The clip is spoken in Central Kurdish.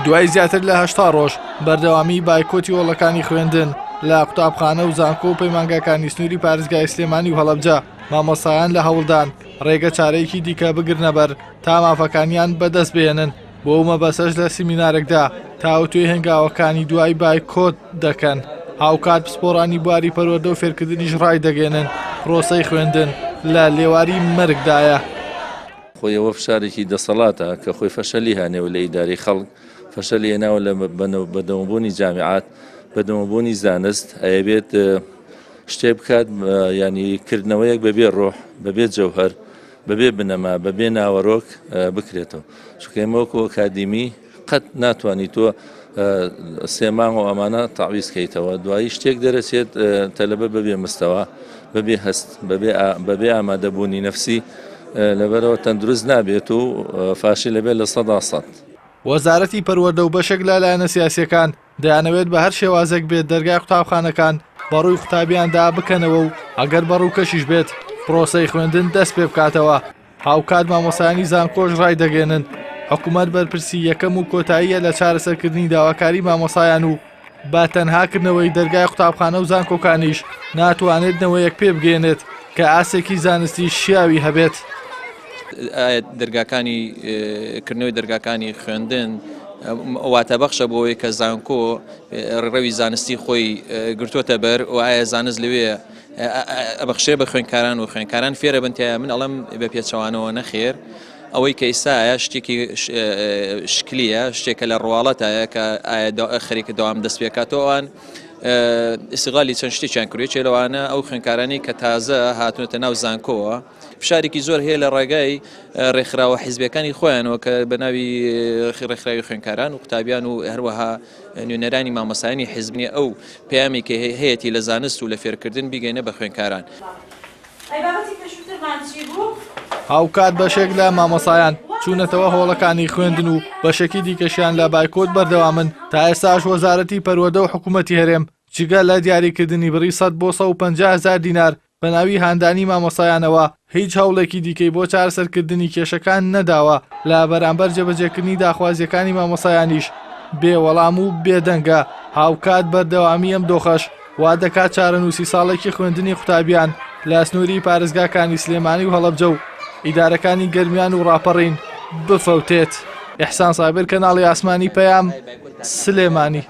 دوای زیاتر لە 80 ڕۆژ بەردەوامی بایکۆتی هۆڵەکانی خوێندن لە قوتابخانە و زانکۆ و پەیمانگاکانی سنووری پارێزگای سلێمانی و هەڵەبجە مامۆستایان لە هەوڵدان ڕێگە چارەیەکی دیکە بگرنەبەر تا مافەکانیان بەدەست بهێنن بۆ ئەو مەبەستەش لە سیمینارێکدا تاوتوێی هەنگاوەکانی دوای بایکۆت دەکەن. هاوکات پسپۆڕانی بواری پەروەردە و فێرکردنیش ڕایدەگەیەنن پرۆسەی خوێندن لە لێواری مەرگدایە. خۆی ئەوە فشارێکی دەسەڵاتە کە خۆی فەشەلی هانێوە لە ئیدارەی خەڵک، فەشەلی هێناوە لە بەدەمەبوونی جامیعات، بەدەمەبوونی زانست، ئەیەوێت شتێک بکات یانی کردنەوەیەک بەبێ ڕۆح، بەبێ جەوهەر، بەبێ بنەما، بەبێ ناوەرۆک بکرێتەوە. چونکە ئێمە وەکو ئەکادیمی قەت ناتوانانی تۆ سێ مانگ و ئەمانە تەعویز کەیتەوە دوایی شتێک دەرەچێت تەلەبە بەبێ مستەوە بەبێ هەست بەبێ ئامادەبوونی نەفسی لەبەرەوە تەندروست نابێت و فاشی لەبێت 100%. وەزارەتی پەروەردە و بەشێک لە لایەنە سیاسییەکان دەیانەوێت بە هەر شێوازێک بێت دەرگای قوتابخانەکان بەڕووی قوتابیاندا بکەنەوە و ئەگەر بە ڕووکەشیش بێت پرۆسەی خوێندن دەست پێ بکاتەوە. هاوکات مامۆستایانی زانکۆش ڕایدەگەیەنن حکومەت بەرپرسی یەکەم و کۆتاییە لە چارەسەرکردنی داواکاری مامۆستایان و بە تەنها کردنەوەی دەرگای قوتابخانە و زانکۆکانیش ناتوانێت نەوەیەک پێ بگەیەنێت کە ئاستێکی زانستی شیاوی هەبێت. ئایا دەرگاکانی کردنەوەی دەرگاکانی خوێندن واتەبەخشە بۆ ئەوەی کە زانکۆ ڕێڕەوی زانستی خۆی گرتووەتە بەر و ئایا زانست لەوێ ئەبەخشێ بە خوێندکاران و خوێندکاران فێرە بن تیا من ئەڵم بە پێچەوانەوە نەخێر ئەوەی کە ئیسایە شتێکی شکلیە شتێکە لە ڕواڵەتایە کە ئایا خەریکە دەوام دەست پێکاتەوە ئەوان ئیسغالی چەند شتێکیان کردوێ لەوانە ئەو خوێندکارانی کە تازە هاتوونەتە ناو زانکۆوە فشارێکی زۆر هەیە لە ڕێگای ڕێکخراوە حیزبیەکانی خۆیانەوە کە بە ناوی ڕێکخراوی خوێندکاران و قوتابیان و هەروەها نوێنەرانی مامۆستایانی حیزبنی ئەو پەیامی کە هەیەتی لە زانست و لە فێرکردن بیگەینە بە خوێندکاران. هاوکات بەشێک لە مامۆستایان چوونەتەوە هۆڵەکانی خوێندن و بەشێکی دیکەشیان لە بایکۆت بەردەوامن، تا ئێستاش وەزارەتی پەروەردە و حکوومەتی هەرێم جگە لە دیاریکردنی بڕی 100 بۆ 150 هەزار دینار بە ناوی هاندانی مامۆستایانەوە هیچ هەوڵێکی دیکەی بۆ چارەسەرکردنی کێشەکان نەداوە، لە بەرامبەر جێبەجێکردنی داخوازییەکانی مامۆستایانیش بێ وەڵام و بێدەنگە، هاوکات بەردەوامی ئەم دۆخەش وا دەکات چارەنووسی ساڵێکی خوێندنی قوتابیان لە سنووری پارێزگاکانی سلێمانی و هەڵەبجە و ئیدارەکانی گەرمیان و ڕاپەڕین بفەوتێت. ئیحسان سابیر، کەناڵی ئاسمانی پەیام، سلێمانی.